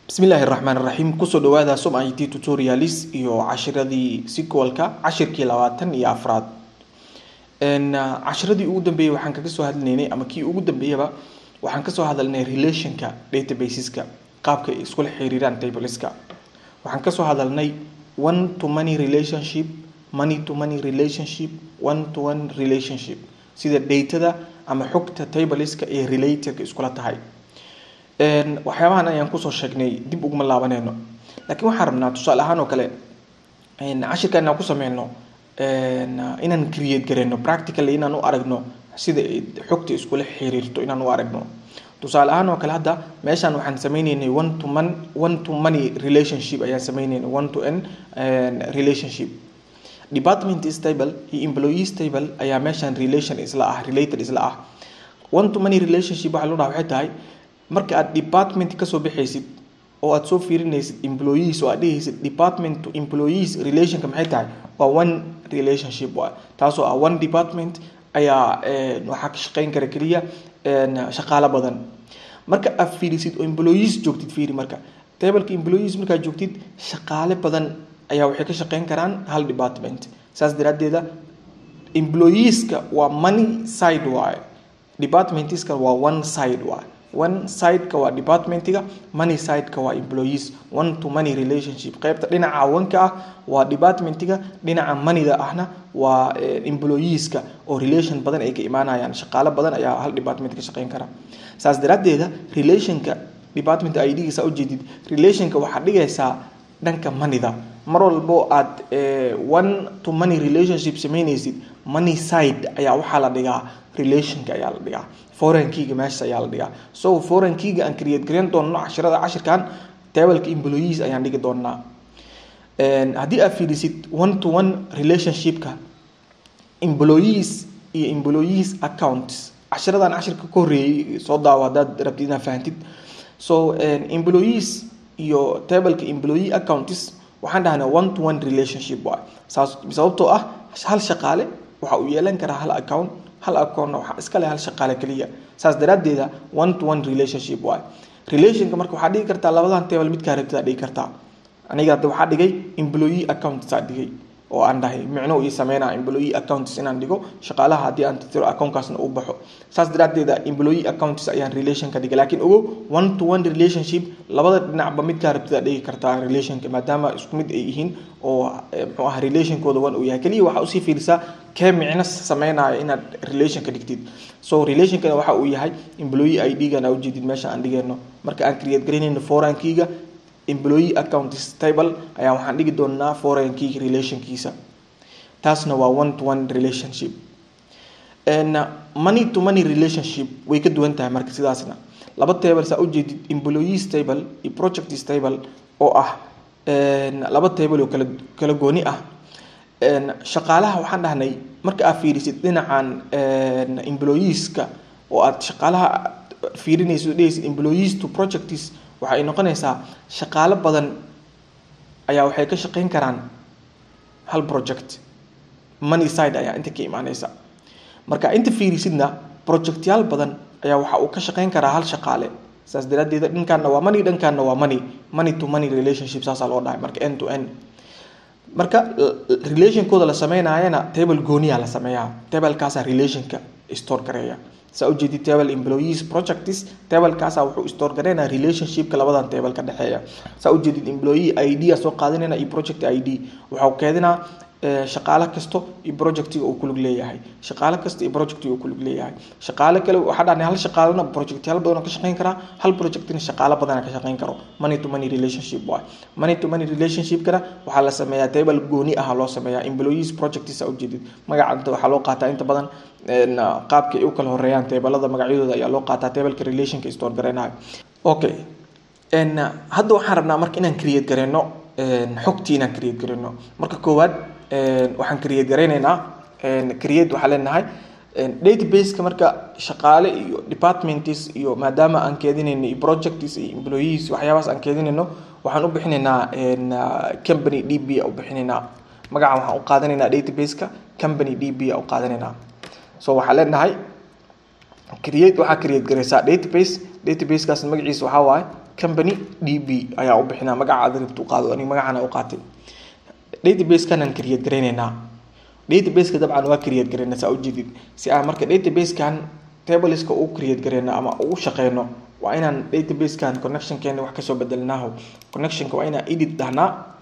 Bismillaahi raxmaan raxiim. Kusoo dhawaada Som IT Tutorials iyo cashiradii SQL-ka, cashirkii 24aad. Cashiradii ugu dambeeyey waxaan kaga soo hadlaynay, ama kii ugu dambeeyaba waxaan kasoo hadalnay, relationka databaseska, qaabka ay iskula xiriiraan tableska. Waxaan kasoo hadalnay one to many relationship, many to many relationship, one to one relationship, sida datada ama xogta tableska ee relatedka iskula tahay. Waxyaabahan ayaan kusoo sheegnay, dib uguma laabaneyno, laakiin waxaan rabnaa tusaale ahaan oo kale cashirka inaan ku sameyno, inaan create gareyno practically, inaan u aragno sida ay xogta iskula xiriirto, inaan u aragno. Tusaale ahaan oo kale, hadda meeshaan waxaan sameyneynay one to man, one to many relationship ayaan sameyneynay, one to n relationship. Department table iyo employees table ayaa meeshaan relation isla ah, related isla ah. One to many relationship waxaa loo dhaha waxay tahay marka aad department kasoo bixaysid oo aad soo fiirinaysid employees oo aad dhehaysid department to employees, relationka maxay tahay? Waa one relationship waa, taasoo ah one department ayaa waxaa ka shaqeyn kara keliya shaqaalo badan. Marka aad fiirisid oo employees joogtid, fiiri marka tableka employees markaad joogtid, shaqaale badan ayaa waxay ka shaqeyn karaan hal department. Saas daraaddeeda employeeska waa many side waaye, departmentska waa one side waaye. One sideka waa departmentiga, many sideka waa employees. One to many relationship, qaybta dhinaca wanka ah waa departmentiga, dhinaca manyda ahna waa employeeska, oo relation badan ay ka imaanayaan, shaqaalo badan ayaa hal department ka shaqeyn kara. Saas daraaddeeda relationka department ID saa ujeedid, relationka waxaad dhigaysaa dhanka manyda. Mar walbo aad one to many relationship sameynaysid, many side ayaa waxaa la dhigaa, relationka ayaa la dhigaa, foreign keyga meeshaas ayaa la dhigaa. So foreign keyga aan create gareyn doonno cashirada, cashirkan tableka employees ayaan dhigi doonaa. Haddii aad fiirisid one to one relationshipka employees iyo employees accounts, cashiradan cashirka ka horreeyey soo daawo haddaad rabtid inaad fahantid. So employees iyo tableka employee accounts waxaan dhahnaa one to one relationship waay saas, sababtoo ah hal shaqaale waxa uu yeelan karaa hal account, hal accountna waxaa iska leh hal shaqaale keliya. Saas daraaddeeda one to one relationship waay relationka. Marka waxaa dhigi kartaa labadan table midkaa rabtid aad dhigi kartaa. Aniga hadda waxaa dhigay employee accounts aa dhigay, oo aan dhahay micno ii sameynaa employee accounts inaan dhigo, shaqaalaha haddii aan tiro accountkaasna uu baxo. Saas daraaddeeda employee accounts ayaan relation ka dhigay. Laakiin ogo, one to one relationship labada dhinacba midkaa rabtid aad dhigi kartaa relationka, maadaama isku mid ay yihiin oo muxuu ah relationkooda one uu yahay. Keliya waxaa usii fiirisaa kee micno sameynaya inaad relation ka dhigtid. So relationkana waxa uu yahay employee ID-gana ujeedid meesha aan dhigayno. Marka aan create garaynayno foreign keyga employee accounts table ayaa waxaan dhigi doonaa foreign key relationkiisa, taasna waa one to one relationship. Many to many relationship way ka duwan tahay. Marka sidaasna laba table saa ujeedid, employees table iyo projects table, oo ah laba table oo kala gooni ah. Shaqaalaha waxaan dhahnay marka aad fiirisid dhinacan employeeska oo aad shaqaalaha fiirinaysid oo dhehaysid employees to projects, waxay noqonaysaa shaqaalo badan ayaa waxay ka shaqeyn karaan hal project. Many side ayaa inta ka imaaneysa. Marka inta fiirisidna projectyaal badan ayaa waxa uu ka shaqeyn karaa hal shaqaale. Saas daraaddeed dhankaana waa many, dhankaana waa many, many to many relationship saasaa loo dhahay. Marka n to n, marka relationkooda la sameynayana table gooniyaa la sameeyaa, tablekaasaa relationka store gareeya. Saa ujeedid table employees projects, tablekaasaa wuxuu store gareynaya relationshipka labadan table ka dhexeeya. Saa ujeedid employee ID aa soo qaadanayna iyo project ID, waxau keedinaa shaqaale kasto iyo projectiga uu kulug leeyahay, shaqaale kasta iyo projectiga uu kulug leeyahay. Shaqaale kale waxaa dhahnay hal shaqaalena projectyaal badan oo ka shaqeyn karaa, hal projectina shaqaale badana ka shaqeyn karo. Many to many relationship waay. Many to many relationshipkana waxaa la sameeyaa table gooni ah loo sameeyaa, employees projects. Ujeedid magaca inta waxaa loo qaataa inta badan qaabka ay u kala horeeyaan tableada magacyadooda ayaa loo qaataa tableka relationka store gareynayo. Okay, hadda waxaan rabnaa marka inaan create gareyno xogtii, inaan create gareyno. Marka koowaad waxaan create gareyneynaa, create waxaa leenahay databaseka. Marka shaqaale iyo departments iyo maadaama aan keedinayno iyo projects iyo employees, waxyaabahaas aan keedinayno, waxaan u bixinaynaa company DB u bixinaynaa magaca. Waxaan u qaadanaynaa databaseka company DB u qaadanaynaa. So waxaan leenahay Create, waxaa create gareysaa database. Databasekaas magaciisa waxaa waaye company DB ayaa u bixinaa. Magaca aad rabto u qaado, aniga magacana u qaatay. Databasekanaan create gareyneynaa. Databaseka dabcan waa create gareyna, saa ujeedid. Si aan marka databasekan tableska u create gareyno ama ugu shaqeyno, waa inaan databasekan connectionkeena wax kasoo bedelnaaho. Connectionka waa inaan edit dhahnaa.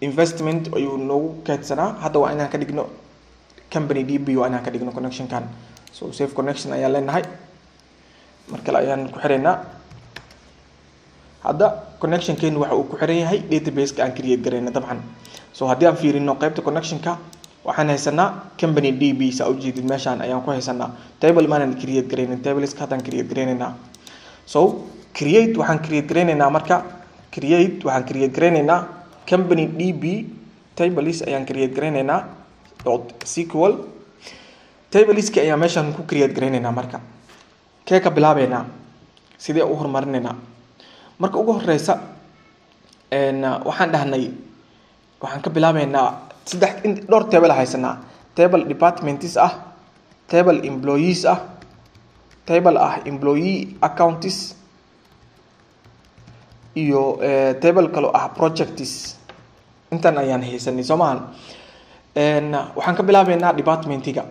Investment ayuu noogu keydsanaa. Hadda waa inaan ka dhigno company DB, waa inaan ka dhigno connectionkan. So save connection ayaan leenahay, mar kale ayaan ku xireynaa. Hadda connectionkeenu waxa uu ku xiran yahay databaseka aan create gareyna dabcan. So haddii aan fiirino qaybta connectionka, waxaan haysanaa company DB, saa ujeedid. Meeshaan ayaan ku haysanaa table. Maanan create gareynin tableska, haddaan create gareyneynaa. So create, waxaan create gareyneynaa marka, create, waxaan create gareyneynaa company DB tables ayaan create gareyneynaa dot SQL. Tableski ayaa meeshaan ku create gareyneynaa. Marka kee ka bilaabeynaa? Sidee u horumarinaynaa? Marka ugu horeysa waxaan dhahnay waxaan ka bilaabeynaa saddex, dhowr table haysanaa: table departments ah, table employees ah, table ah employee accounts iyo table kaloo ah projects. Intan ayaan haysanay, soo maahan? Waxaan ka bilaabeynaa departmentiga.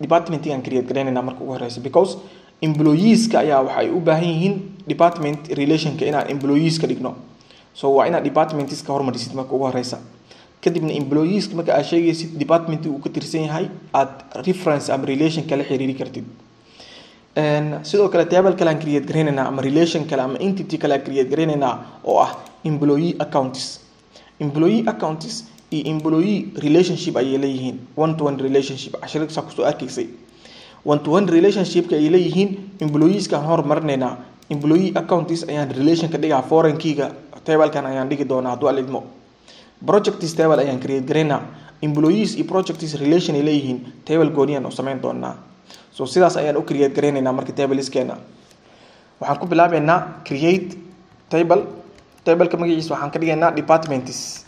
Departmentigaan create gareyneynaa marka ugu horeysa, because employeeska ayaa waxay u baahan yihiin department relationka inaan employees ka dhigno. So waa inaad departmentska hormarisid marka ugu horeysa, kadibna employeeska marka aad sheegaysid department uu ka tirsan yahay, aad reference ama relation kala xiriiri kartid. Sidoo kale table kale aan create gareyneynaa ama relation kale ama entity kale aan create gareyneynaa oo ah employee accounts. Employee accounts iyo employee relationship ayay leeyihiin, one to one relationship. Cashirada kusoo arkaysay one to one relationshipka ay leeyihiin. Employeeskaan hormarinaynaa, employee accounts ayaan relation ka dhigaa. Foreign keyga tablekan ayaan dhigi doonaa hadduu alidmo. Projects table ayaan create garaynaa. Employees iyo projects relation ay leeyihiin, table gooniyaan u samayn doonaa. So sidaas ayaan u create garaynaynaa. Marka tableskeena waxaan ku bilaabeynaa create table. Tableka magaciisa waxaan ka dhigaynaa departments.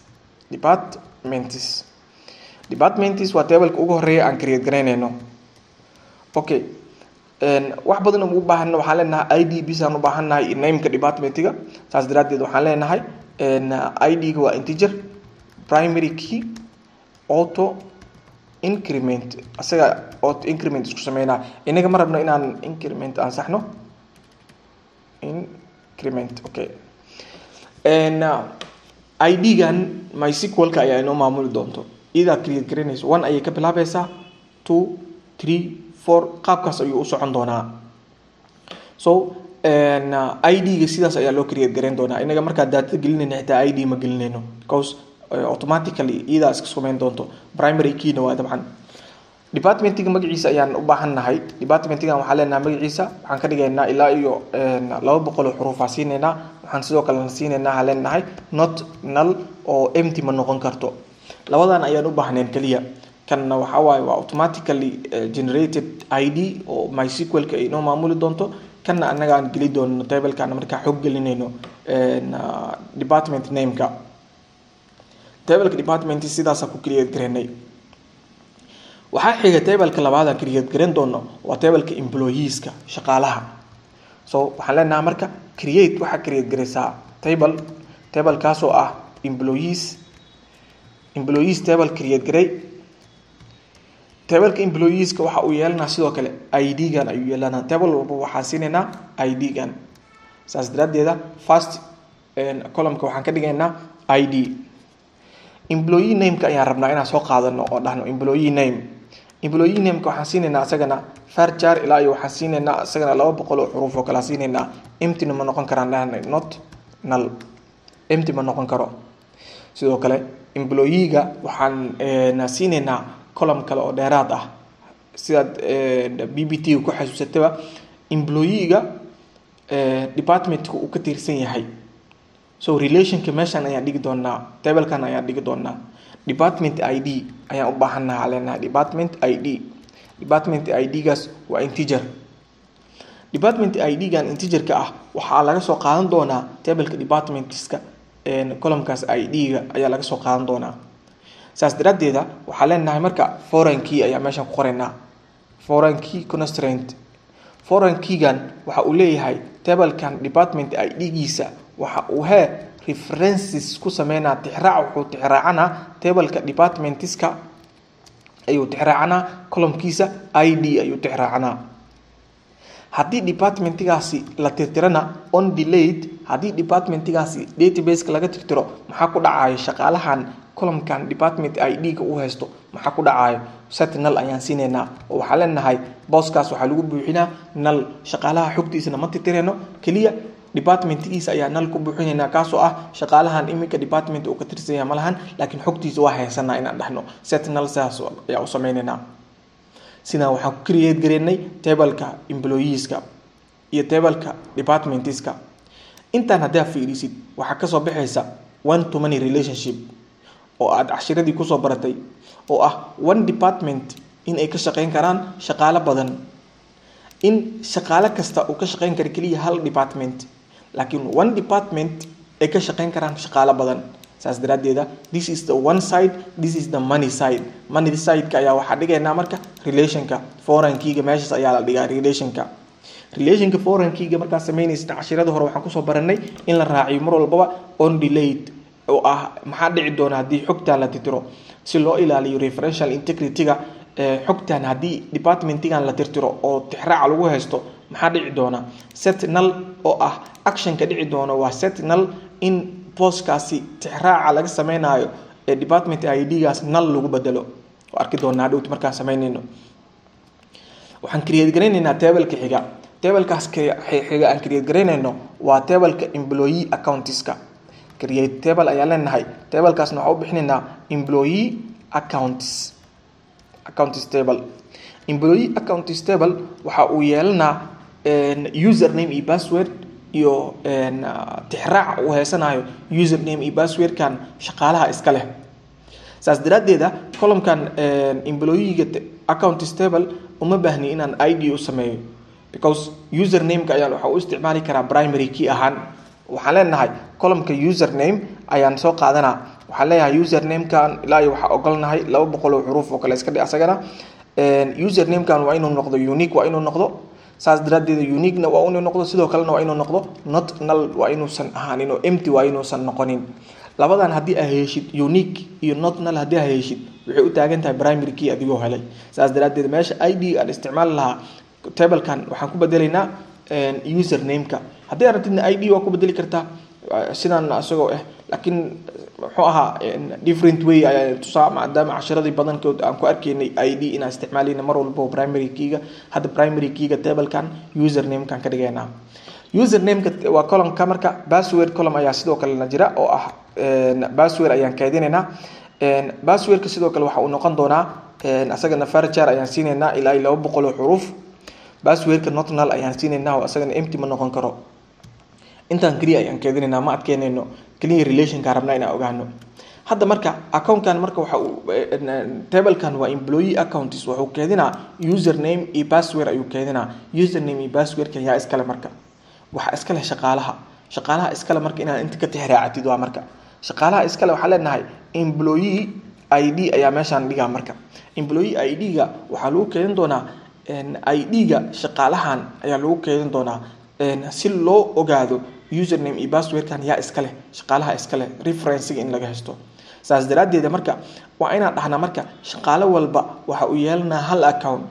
Departments, departments waa tableka ugu horeeya aan create garaynayno. Okay, wax badan ugu baahana waxaan leenahay ID bis aan u baahannahay, nameka departmentiga. Saas daraaddeed waxaan leenahay ID-ga waa integer, primary key, auto increment. Asaga auto increment isku sameynaa, inaga ma rabno inaan increment aan saxno increment. Okay, ID-gan MySQL-ka ayaa inoo maamuli doonto, iyadaa create garaynayso. One ayay ka bilaabaysaa, two, three, four, qaabkaas ayuu u socon doonaa. So ID-ga sidaas ayaa loo create garayn doonaa. Inaga markaa daatada gelinayna xitaa ID ma gelinayno, because automatically iyadaa iska sameyn doonto. Primary keyna waa dabcan. Departmentiga magaciisa ayaan u baahan nahay. Departmentigan waxaan leenahay magaciisa waxaan ka dhigaynaa ilaa iyo 200 oo xuruufaa siinaynaa. Waxaan sidoo kalena siinaynaa, waxaan leenahay not null oo empty ma noqon karto. Labadan ayaan u baahnayn keliya. Kanna waxa waaye waa automatically generated ID oo MySQL-ka ay inoo maamuli doonto. Kanna annaga aan geli doono tablekana markaa xog gelinayno department nameka. Tableka department sidaasa ku create garaynay. Waxaa xiga tableka labaad aan create garan doono, waa tableka employeeska, shaqaalaha. So waxaan leenahay marka create, waxaa create garaysaa table, tablekaasoo ah employees. Employees table create garay. Tableka employeeska waxa uu yeelanaa sidoo kale ID-gan ayuu yeelanaa. Table walba waxaa siinaynaa ID-gan. Saas daraaddeeda first columnka waxaan ka dhigaynaa ID. Employee nameka ayaan rabnaa inaan soo qaadano oo dhahno employee name. Employee nameka waxaan siinaynaa isagana varchar, ilaa iyo waxaan siinaynaa isagana 200 oo xuruuf oo kala siinaynaa. Emptyna ma noqon karaan dhahnay, not null, empty ma noqon karo. Sidoo kale employee-ga waxaan siinaynaa column kale oo dheeraad ah. Sidaad PPT ku xasuusataba, employee-ga departmentka uu ka tirsan yahay. So relationka meeshan ayaan dhigi doonaa, tablekan ayaan dhigi doonaa. Department ID ayaan u baahannaha, leenahay department ID. Department ID-gaas waa integer. Department ID-gan integerka ah waxaa laga soo qaadan doonaa tableka departmentska, columnkaas ID-ga ayaa laga soo qaadan doonaa. Saas daraaddeeda waxaa leenahay marka foreign key ayaa meeshan ku qoraynaa. Foreign key constraint. Foreign keygan waxa uu leeyahay tablekan department ID-giisa waxa uu hee references ku sameynaa, tixraac wuxuu tixraacanaa tableka departmentiska ayuu tixraacanaa, columnkiisa ID ayuu tixraacanaa. Haddii departmentigaasi la tirtirana, on delete, haddii departmentigaasi databaseka laga tirtiro, maxaa ku dhacayo shaqaalahan columnkan department ID-ga u haysto? Maxaa ku dhacayo? Set null ayaan siinaynaa oo waxaa leenahay booskaas waxaa lagu buuxinaa null. Shaqaalaha xogtiisana ma tirtireyno, keliya departmentgiisa ayaa null ku buuxinaynaa, kaasoo ah shaqaalahan iminka department uu ka tirsan yahay malahan, laakiin xogtiisa waa haysanaa inaan dhahno set null. Sidaas ayaa u sameynaynaa. Sidaan waxaan ku create gareynay tableka employeeska iyo tableka departmentska. Intaan haddaa fiirisid, waxaa kasoo baxaysa one to many relationship oo aad cashiradii kusoo baratay, oo ah one department in ay ka shaqeyn karaan shaqaalo badan, in shaqaale kasta uu ka shaqeyn karo keliya hal department, laakiin one department ay ka shaqeyn karaan shaqaalo badan. Saas daraaddeeda, this is the one side, this is the many side. Many side-ka ayaa waxaa dhigaynaa marka relationka foreign keyga. Meeshaas ayaa la dhigaa relationka foreign keyga. Markaa sameynaysid, cashirada hore waxaan kusoo baranay in la raaciyo mar walbaba on delete, oo ah maxaa dhici doona haddii xogtan la tirtiro, si loo ilaaliyo referential integrity-ga xogtan. Haddii departmentigan la tirtiro oo tixraaca lagu haysto, maxaa dhici doona? Set null, oo ah actionka dhici doona waa set null, in booskaasi tixraaca laga sameynayo ee department ID-gaas null lagu bedelo. Oo arki doonaa hadhowti markaan sameynayno. Waxaan create garaynaynaa tableka xiga. Tablekaas xiga aan create garaynayno waa tableka employee accountiska. Create table ayaan leenahay. Tablekaasna waxaan u bixinaynaa employee accounts table. Employee accounts table waxa uu yeelanaa username iyo password iyo tixraac uu heysanayo username iyo passwordkan shaqaalaha iska leh. Saas daraaddeeda, columnkan employeega accounts table uma baahni inaan ID u sameeyo, because usernameka ayaan waxa u isticmaali karaa primary key ahaan. Waxaan leenahay columnka username ayaan soo qaadanaa. Waxaan leeyahay usernamekan ilaa iyo waxaa ogolnahay 200 oo xuruuf oo kale iska dhe. Asagana usernamekan waa inuu noqdo unique, waa inuu noqdo. Saas daraaddeed uniquena waa inuu noqdo, sidoo kalena waa inuu noqdo not null, waa inuusan ahaanin oo empty waa inuusan noqonin. Labadan haddii aa heshid, unique iyo not null haddii aa heshid, waxay u taagan tahay primary key adigoo helay. Saas daraaddeed, meesha ID aan isticmaali lahaa tablekan waxaan ku bedelaynaa usernameka. Haddii aad rabtidna ID waa ku bedeli kartaa sidaan isagoo ah, laakiin muxuu ahaa, different way ayaa tusaa, maadaama cashiradii badankood aan ku arkaynay ID inaan isticmaalayna mar walbo primary keyga. Hadda primary keyga tablekan usernamekan ka dhigaynaa. Usernameka waa columnka. Marka password column ayaa sidoo kalena jira, oo ah password ayaan kaydinaynaa. Passwordka sidoo kale waxa uu noqon doonaa asagana varchar ayaan siinaynaa ilaa iyo 200 oo xuruuf. Passwordka not null ayaan siinaynaa oo asagana empty ma noqon karo. Intaan keliya ayaan keedinaynaa, ma adkeynayno, keliya relationka rabnaa inaan ogaano hadda. Marka accountkan, marka waxa uu tablekan waa employee accounts, wuxuu keedinaa username iyo password ayuu keedinaa. Username iyo passwordkan yaa iskale? Marka waxaa iskale shaqaalaha. Shaqaalaha iskale marka inaad inta ka tixraacatid waa marka shaqaalaha iskale. Waxaa leenahay employee ID ayaa meeshaan dhigaa. Marka employee ID-ga waxaa lagu keedin doonaa ID-ga shaqaalahan ayaa lagu keedin doonaa, si loo ogaado username iyo passwordkan yaa iskale, shaqaalaha iskale, referencega in laga haysto. Saas daraaddeeda, marka waa inaan dhahnaa marka shaqaale walba waxa uu yeelanaa hal account,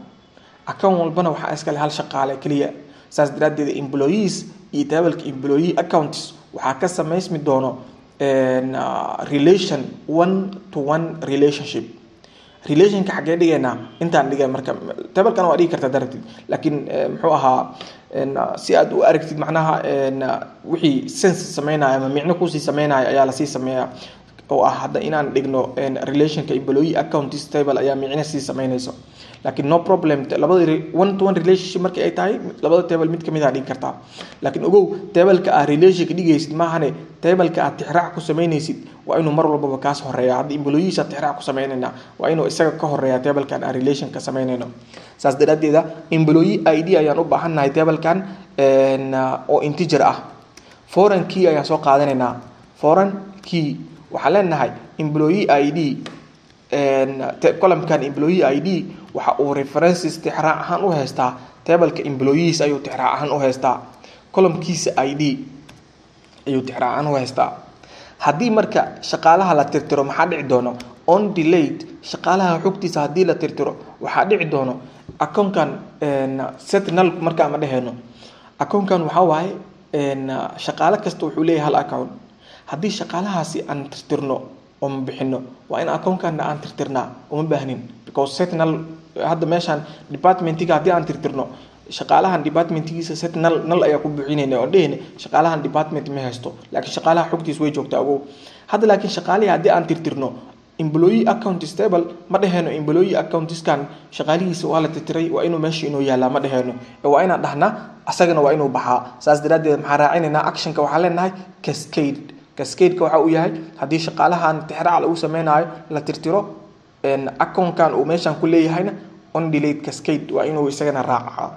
account walbana waxaa iskale hal shaqaale keliya. Saas daraaddeeda, employees iyo tableka employee accounts waxaa ka samaysmi doono relation, one to one relationship. Relationka xaggee dhigaynaa? Intaan dhigay. Marka tablekan waa dhigi kartaa daragtid, laakiin muxuu ahaa, si aad u aragtid macnaha wixii sense sameynaya ama micno kusii sameynaya ayaa lasii sameeyaa, oo ah hadda inaan dhigno relationka employee accounts table ayaa micno sii sameynayso. Laakiin no problem, labada one to one relationship markii ay tahay, labada table mid kamid a dhigi kartaa. Laakiin ogow, tableka aad relationka dhigaysid maahane, tableka aad tixraac ku sameynaysid waa inuu mar walbaba kaas horeeya. Hadda employees aad tixraac ku sameynayna, waa inuu isaga ka horeeya tablekan aan relationka sameynayno. Saas daraaddeeda, employee ID ayaan u baahannahay tablekan oo integer ah. Foreign key ayaan soo qaadanaynaa. Foreign key waxaan leenahay employee ID. Columnkan employee ID waxa uu references, tixraac ahaan u haystaa tableka employees ayuu tixraac ahaan u haystaa, columnkiisa ID ayuu tixraac ahaan u haystaa. Haddii marka shaqaalaha la tirtiro, maxaa dhici doono? On delete, shaqaalaha xogtiisa haddii la tirtiro, waxaa dhici doono akoonkan set null. Marka ma dheheyno akoonkan waxaa waaye shaqaale kasta wuxuu leeyahay hal account. Haddii shaqaalahaasi aan tirtirno oo ma bixino, waa in akoonkanna aan tirtirnaa. Uma baahnin, because set null hadda meeshaan departmentiga haddii aan tirtirno shaqaalahan departmentgiisa, set null, null ayaa ku buuxinayna oo dhehayna shaqaalahan department ma haysto, laakiin shaqaalaha xogtiis way joogtaa, ogow hadda. Laakiin shaqaalihii haddii aan tirtirno, employee account table ma dheheyno employee accountskan shaqaalihiisa waa la tirtiray, waa inuu meesha inuu yaalaa ma dheheyno, ee waa inaan dhahnaa asagana waa inuu baxaa. Saas daraaddeed maxaa raacinaynaa? Actionka waxaan leenahay cascade. Cascadeka waxa uu yahay haddii shaqaalahan tixraac lagu sameynayo la tirtiro, accountkan uu meeshan ku leeyahayna on delete cascade waa inuu isagana raacaa,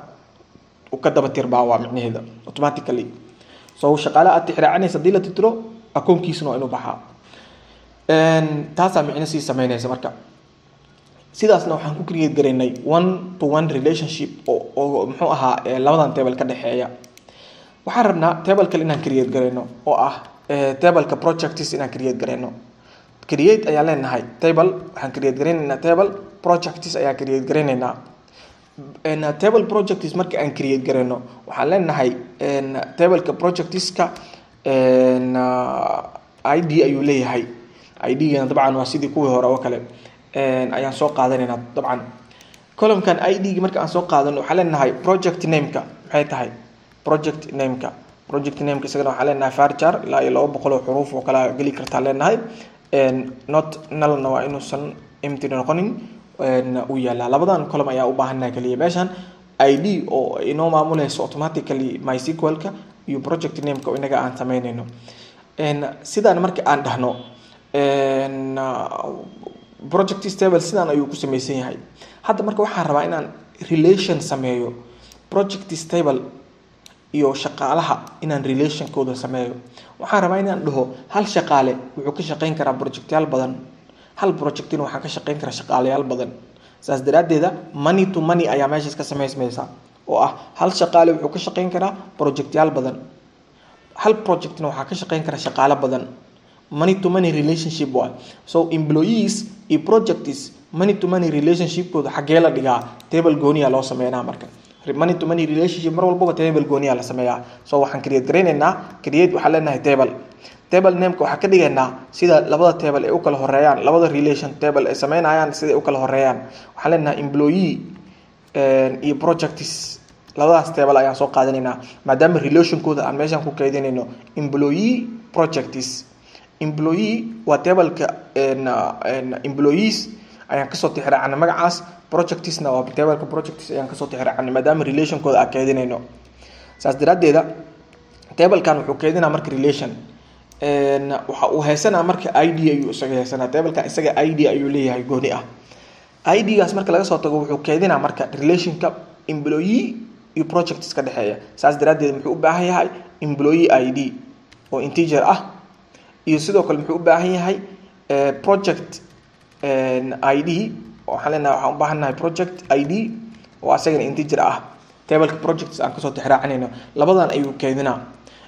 uu ka daba tirbaa, waa micnaheeda automatically. So shaqaale aad tixraacinaysa haddii la tirtiro, akoonkiisuna waa inuu baxaa. Taasaa micno sii sameynaysa. Marka sidaasna waxaan ku create garaynay one to one relationship oo muxuu ahaa labadan table ka dhexeeya. Waxaan rabnaa table kale inaan create garayno oo ah tableka projects inaan create garayno. Create ayaan leenahay table. Waxaan create garaynaynaa table projects ayaan create garaynaynaa. Table projects marka aan create garayno, waxaan leenahay tableka projectska ID ayuu leeyahay. ID-gana dabcan waa sidii kuwii hore oo kale ayaan soo qaadanaynaa. Dabcan columnkan ID-ga marka aan soo qaadano, waxaan leenahay project nameka maxay tahay? Project nameka, project nameka isagana waxaan leenahay varchar ilaa iyo 200 oo xuruuf oo kale geli kartaa leenahay. Not nullna waa inuusan empty noqonin uu yaalaa. Labadan column ayaa u baahannaha kaliya meeshan, ID oo inoo maamuleyso automatically MySQL-ka iyo project nameka oo inaga aan sameynayno. Sidaan marka aan dhahno, project table sidaan ayuu ku sameysan yahay. Hadda marka waxaan rabaa inaan relation sameeyo project table iyo shaqaalaha, inaan relationkooda sameeyo. Waxaan rabaa inaan dhaho hal shaqaale wuxuu ka shaqeyn karaa projectyaal badan, hal projectina waxaa ka shaqeyn kara shaqaalayaal badan. Saas daraaddeeda many to many ayaa meeshaas ka samaysmaysa, oo ah hal shaqaale wuxuu ka shaqeyn karaa projectyaal badan, hal projectna waxaa ka shaqeyn kara shaqaale badan. Many to many relationship waay. So employees iyo projects many to many relationshipkooda xaggee la dhigaa? Table gooniya loo sameynaa. Marka many to many relationship mar walbaba table gooniya la sameeyaa. So waxaan create garaynaynaa, create waxaan leenahay table. Table nameka waxaan ka dhigaynaa sida labada table ay u kala horeeyaan, labada relation table ay sameynayaan siday u kala horeeyaan. Waxaan leenahay employee iyo projects, labadaas table ayaan soo qaadanaynaa maadaama relationkooda aan meeshan ku keydinayno. Employee, projects. Employee waa tableka employees ayaan kasoo tixraacnay magacaas, projectsna waa tableka projects ayaan kasoo tixraacnay maadaama relationkooda aan keydinayno. Saas daraaddeeda tablekan wuxuu keydinaa marka relation, waxa uu haysanaa marka ID ayuu isaga haysanaa. Tablekan isaga ID ayuu leeyahay gooni ah. ID-gaas marka laga soo tago, wuxuu keydinaa marka relationka employee iyo projects ka dhexeeya. Saas daraaddeed muxuu u baahan yahay? Employee ID oo integer ah, iyo sidoo kale muxuu u baahan yahay? Project ID. Waxaan leenahay waxaan u baahannahay project ID oo asagana integer ah, tableka projects aan kasoo tixraacinayno. Labadan ayuu keydinaa.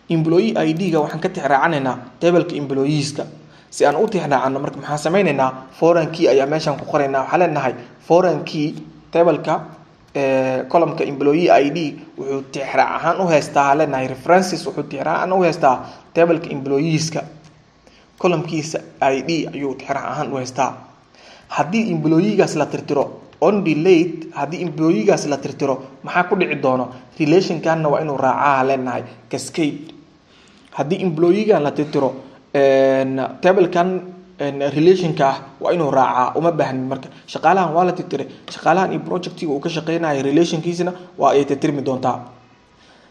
Employee ID-ga waxaan ka tixraacinaynaa tableka employeeska. Si aan u tixraacano marka, maxaan sameynaynaa? Foreign key ayaa meeshaan ku qoraynaa. Waxaan leenahay foreign key, tableka columnka employee ID wuxuu tixraac ahaan u haystaa, leenahay references, wuxuu tixraac ahaan u haystaa tableka employeeska, columnkiisa ID ayuu tixraac ahaan u haystaa. Haddii employeegaas la tirtiro, on delete, haddii employeegaas la tirtiro, maxaa ku dhici doono? Relationkanna waa inuu raacaa, leenahay cascade. Haddii employeegan la tirtiro, tablekan relationka ah waa inuu raacaa. Uma baahnin marka shaqaalahan waa la tirtiray, shaqaalahan iyo projectiga uu ka shaqeynayo relationkiisana waa ay tirtirmi doontaa.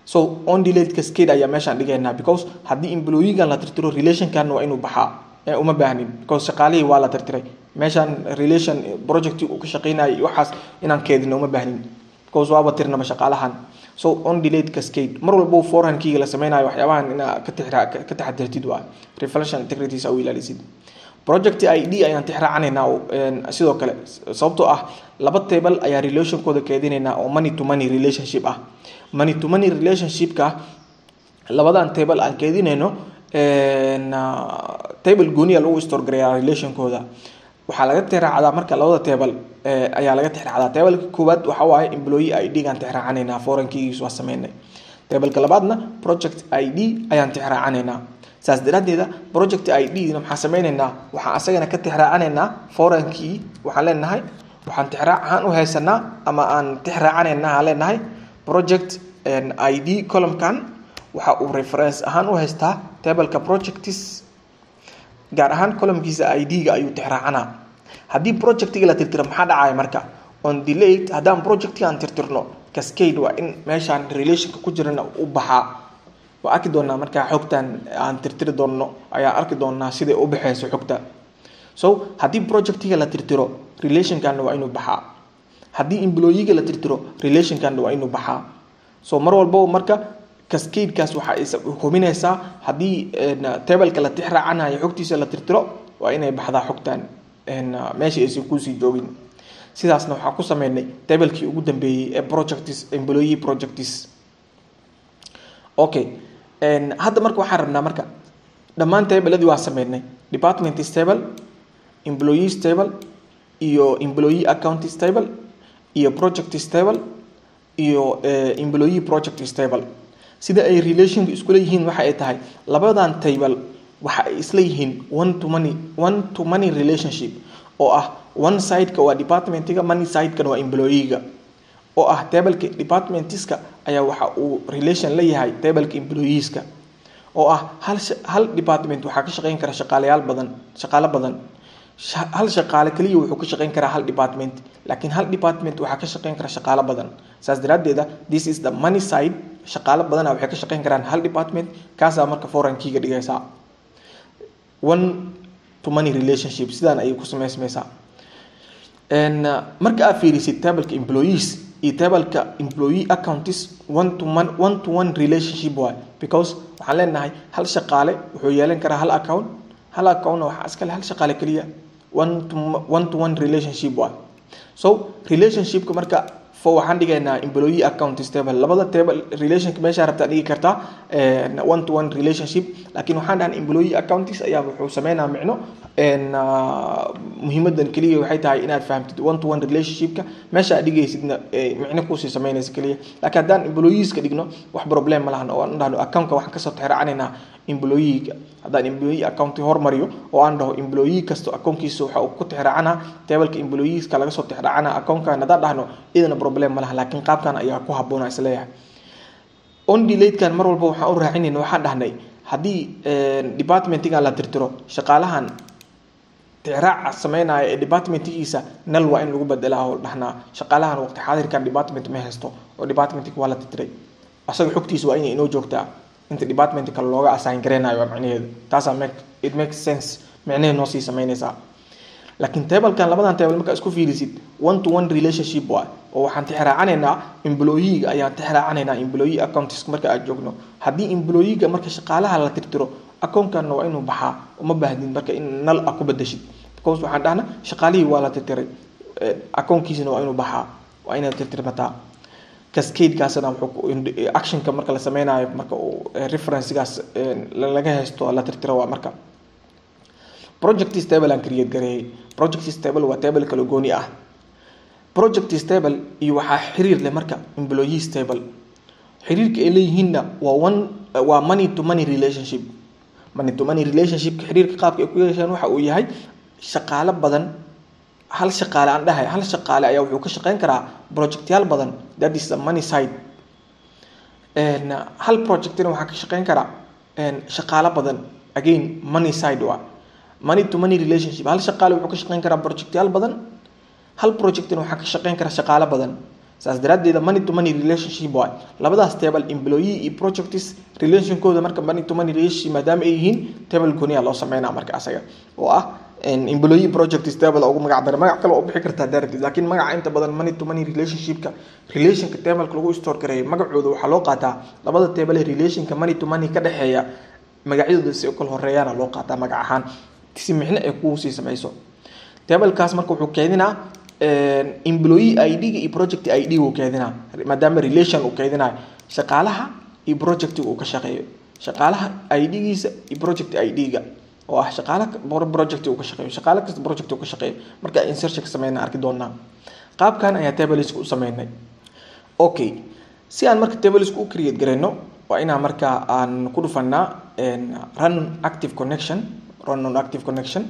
So on delete cascade ayaa meeshaan dhigaynaa, because haddii employeegan la tirtiro, relationkanna waa inuu baxaa. Uma baahnin, because shaqaalihii waa la tirtiray. Meeshaan relation project uu ka shaqeynayo iyo waxaas inaan keedino uma baahnin, because waaba tirnaba shaqaalahan. So on delete cascade, mar walbo foreign keyga la sameynayo, waxyaabahan inaa ka tixra ka taxadirtid, waa reflection integrities u ilaalisid. Project ID ayaan tixraacanaynaa sidoo kale, sababtoo ah laba table ayaa relationkooda keedinaynaa oo many to many relationship ah. Many to many relationshipka labadan table aan keedinayno, table gooniya lagu store gareeyaa relationkooda. Waxaa laga tixraacdaa marka labada table ayaa laga tixraacdaa. Tableka koowaad waxa waaye employee ID gaan tixraacanaynaa, foreign keygiis waa sameynay. Tableka labaadna project ID ayaan tixraacanaynaa. Saas daraaddeeda project ID na maxaa sameynaynaa? Waxaan asagana ka tixraacanaynaa foreign key. Waxaan leenahay, waxaan tixraac ahaan u haysanaa ama aan tixraacanaynaa aan leenahay project ID columnkan waxa uu reference ahaan u haystaa tableka projects, gaar ahaan columnkiisa ID-ga ayuu tixraacanaa. Haddii projectiga la tirtiro, maxaa dhacaya marka? On delete, haddaan projectiga aan tirtirno, cascade waa in meeshaan relationka ku jirana u baxaa. Waa arki doonaa markaa xogtan aan tirtiri doonno, ayaan arki doonaa siday u baxeyso xogta. So haddii projectiga la tirtiro, relationkanna waa inuu baxaa. Haddii employeega la tirtiro, relationkanna waa inuu baxaa. So mar walbaba marka cascadekaas waxa ay hubinaysaa haddii tableka la tixraacanayo xogtiisa la tirtiro, waa inay baxdaa xogtan, meesha aysan kusii joogin. Sidaasna waxaan ku sameynay tablekii ugu dambeeyey ee projects, employee projects. Okay, hadda marka waxaan rabnaa marka dhammaan tableadii waa sameynay: department table, employees table iyo employee account table iyo project table iyo employee project table. Sida ay relationka iskula yihiin waxa ay tahay, labadan table waxa ay isla yihiin one to many, one to many relationship, oo ah one sideka waa departmentiga, many sidekana waa employeega, oo ah tableka departmentiska ayaa waxa uu relation la yahay tableka employeeska, oo ah hal department waxaa ka shaqeyn kara shaqaalayaal badan, shaqaalo badan. Hal shaqaale kaliya wuxuu ka shaqeyn karaa hal department, laakiin hal department waxaa ka shaqeyn kara shaqaalo badan. Saas daraaddeeda this is the many side. Shaqaalo badana waxay ka shaqeyn karaan hal department, kaasaa marka foreign keyga dhigaysaa. One to many relationship sidaan ayay ku sameysmaysaa. Marka aad fiirisid tableka employees iyo tableka employee accounts, one to one, one to one relationship waay, because waxaan leenahay hal shaqaale wuxuu yeelan karaa hal account, hal accountna waxaa iskale hal shaqaale keliya. One to one to one relationship waay. So relationshipka marka for waxaan dhigaynaa employee account table. Labada table relationka meesha rabtaa dhigi kartaa one to one relationship, laakiin waxaan dhahan employee accounts ayaa wuxuu sameynaa micno. Muhiimadan keliya waxay tahay inaad fahamtid one to one relationshipka meesha aad dhigaysidna micno kusii sameynaysa keliya. Laakiin haddaan employeeska dhigno, wax problem ma lahan, oo aan dhahno accountka waxaan kasoo tixraacanaynaa employeega. Haddaan employee account hormariyo oo aan dhaho employee kasto accountkiisa waxa uu ku tixraacanaa tableka employeeska laga soo tixraacanaa accountkan, haddaan dhahno, idana problem ma laha, laakiin qaabkan ayaa ku habboona isleeyahay. On deletekan mar walba waxaan u raacinayna, waxaan dhahnay haddii departmentigan la tirtiro, shaqaalahan tixraaca sameynaya ee departmentigiisa null waa in lagu bedelaa, oo dhahnaa shaqaalahan waqti xaadirkan department ma haysto oo departmentka waa la tirtiray. Asaga xogtiisa waa inay inoo joogtaa inta department kale looga assign gareynayo, waa macnaheedu. Taasaa make it makes sense, micnaheed noo sii sameynaysaa. Laakiin tablekan, labadan table markaa isku fiirisid, one to one relationship waay, oo waxaan tixraacanaynaa employeega ayaan tixraacanaynaa employee accounts marka aad joogno. Haddii employeega marka shaqaalaha la tirtiro, accountkanna waa inuu baxaa. Uma baahdin marka in null a ku bedeshid, because waxaan dhahna shaqaalihii waa la tirtiray, accountkiisina waa inuu baxaa, waa inaad tirtirmataa. Cascadekaasna wuxuu actionka marka la sameynayo marka uu referencegaas laga haysto la tirtiro waa marka. Project table aan create gareeyay. Project table waa table kala gooni ah. Project table iyo waxaa xiriir leh marka employees table. Xiriirka ay leeyihiinna waa one, waa many to many relationship. Many to many relationship xiriirka qaabka ay ku yeeshaan waxa uu yahay shaqaale badan, hal shaqaale aan dhahay, hal shaqaale ayaa wuxuu ka shaqeyn karaa projectyaal badan. That is the many side. Hal projectina waxaa ka shaqeyn karaa shaqaale badan. Again, many side waa many to many relationship. Hal shaqaale wuxuu ka shaqeyn karaa projectyaal badan, hal projectina waxaa ka shaqeyn kara shaqaale badan. Saas daraaddeeda many to many relationship waay labadaas table, employee iyo projects relationkooda. Marka many to many relationship maadaama ay yihiin, table gooniya loo sameynaa marka asaga, oo ah employee project table ugu magac daray. Magac kale oo bixi kartaa daartid, laakiin magaca inta badan many to many relationshipka, relationka tableka lagu store gareeyo magacooda waxaa loo qaataa labada table ee relationka many to many ka dhexeeya magacyadooda si u kala horeeyaana loo qaataa magac ahaan. si micno ay kuu sii sameyso. Tablekaas marka wuxuu keydinaa employee ID-ga iyo project ID uu keydinaa, maadaama relation uu keydinayo shaqaalaha iyo projectiga uu ka shaqeeyo, shaqaalaha ID-giisa iyo project ID-ga oo ah shaqaala project uu ka shaqeeyo, shaqaale kasta project uu ka shaqeeyo. Marka insertion ka sameyna arki doonaa. Qaabkan ayaa tableska u sameynay. Okay, si aan marka tableska u create garayno, waa inaan marka aan ku dhufanaa run active connection. Run on active connection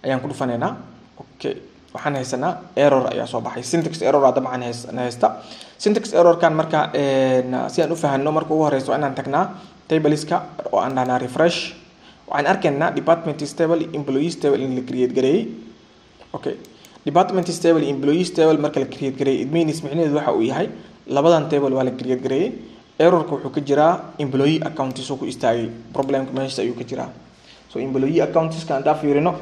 ayaan ku dhufanaynaa. Okay, waxaan haysanaa error ayaa soo baxay, syntax error dabcan haysta. Syntax errorkan marka si aan u fahanno, marka ugu horeyso waa inaan tagnaa tableska oo aan dhahnaa refresh. Waxaan arkaynaa department table, employees table in la create gareeyay. Okay, department table, employees table marka la create gareeyay, it means micnaheedu waxa uu yahay labadan table waa la create gareeyay. Errorka wuxuu ka jiraa employee accounts oo ku istaagay. Problemka meesha ayuu ka jiraa. So employee accounts-ka haddaan fiirino,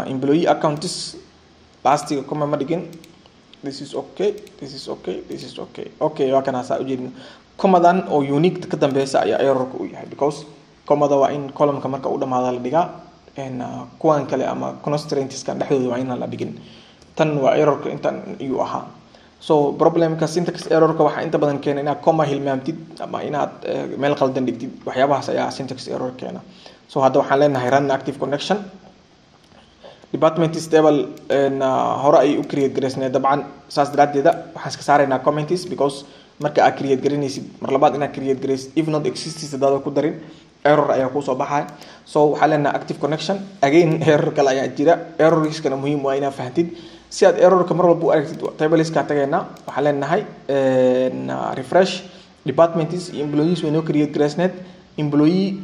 employee accounts lastiga comma ma dhigin. This is okay, this is okay, this is okay. Okay, waa kana saa ujeedno. Commadan oo unique ka dambeysa ayaa errorka u yahay, because commada waa in columnka marka u dhamaada la dhigaa, kuwan kale ama constraintskan dhexdooda waa inaan la dhigin. Tan waa errorka intan ayuu ahaa. So problemka syntax errorka waxaa inta badan keena inaad comma hilmaamtid ama inaad meel qaldan dhigtid. Waxyaabahaas ayaa syntax error keena. So hadda waxaan leenahay run active connection. Department table hore ay u create garaysneed dabcan, saas daraaddeeda waxaan iska saaraynaa comments, because marka aad create garanaysid, mar labaad inaad create garaysid, if not exists hadaada ku darin, error ayaa kusoo baxaya. So waxaa leenahay active connection. Again error kale ayaa jira. Errorskana muhiim waa inaad fahantid si aad errorka mar walba u aragtid. Tableska tagaynaa, waxaa leenahay refresh. Departments iyo employees way noo create garaysneed. Employee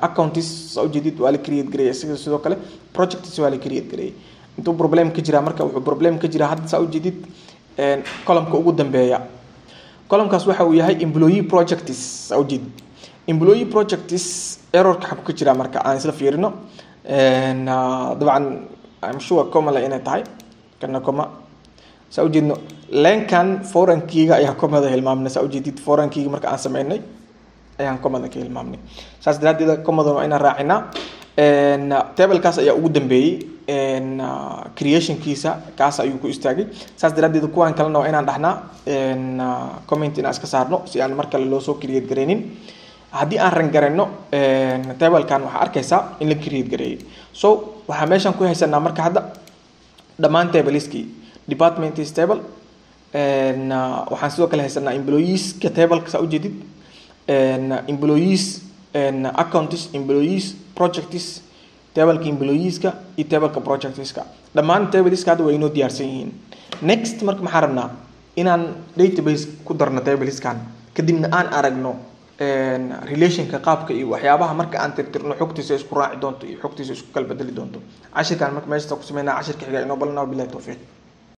accounts saa ujeedid waa la create gareeyay isaga, sidoo kale projects waa la create gareeyay. Intuu problem ka jiraa marka? Wuxuu problem ka jiraa hadda saa ujeedid columnka ugu dambeeya. Columnkaas waxa uu yahay employee projects. Saa ujeedid employee projects errorka xagu ka jiraa. Marka aan isla fiirino, dabcan I'm sure comma la inay tahay kana comma. Saa ujeedno lenkan foreign keyga ayaa commada hilmaamnay. Saa ujeedid foreign keyga marka aan sameynay ayaan commada ka hilmaamnay, saas daraaddeed commadan waa inaan raacinaa. Tablekaas ayaa ugu dambeeyey creationkiisa, kaas ayuu ku istaagay. Saas daraaddeed kuwan kalena waa inaan dhahnaa comment inaan iska saarno si aan mar kale loo soo create gareynin. Haddii aan run garayno tablekan, waxaa arkaysaa in la create gareeyay. So waxaa meeshan ku haysanaa marka hadda dhammaan tableskii. Department table, waxaan sidoo kale haysanaa employeeska tableka, saa ujeedid employees accounts, employees projects, tableka employeeska iyo tableka projectska. Dhammaan tableska hadda way inoo diyaarsan yihiin. Next marka maxaa rabnaa? Inaan database ku darno tableskan, kadibna aan aragno relationka qaabka iyo waxyaabaha marka aan tirtirno xogtiisa isku raaci doonto iyo xogtiisa isku kala bedeli doonto. Cashirkan marka meesha ku sameynaa, cashirka xiga inoo balana. Bilahi towfiiq.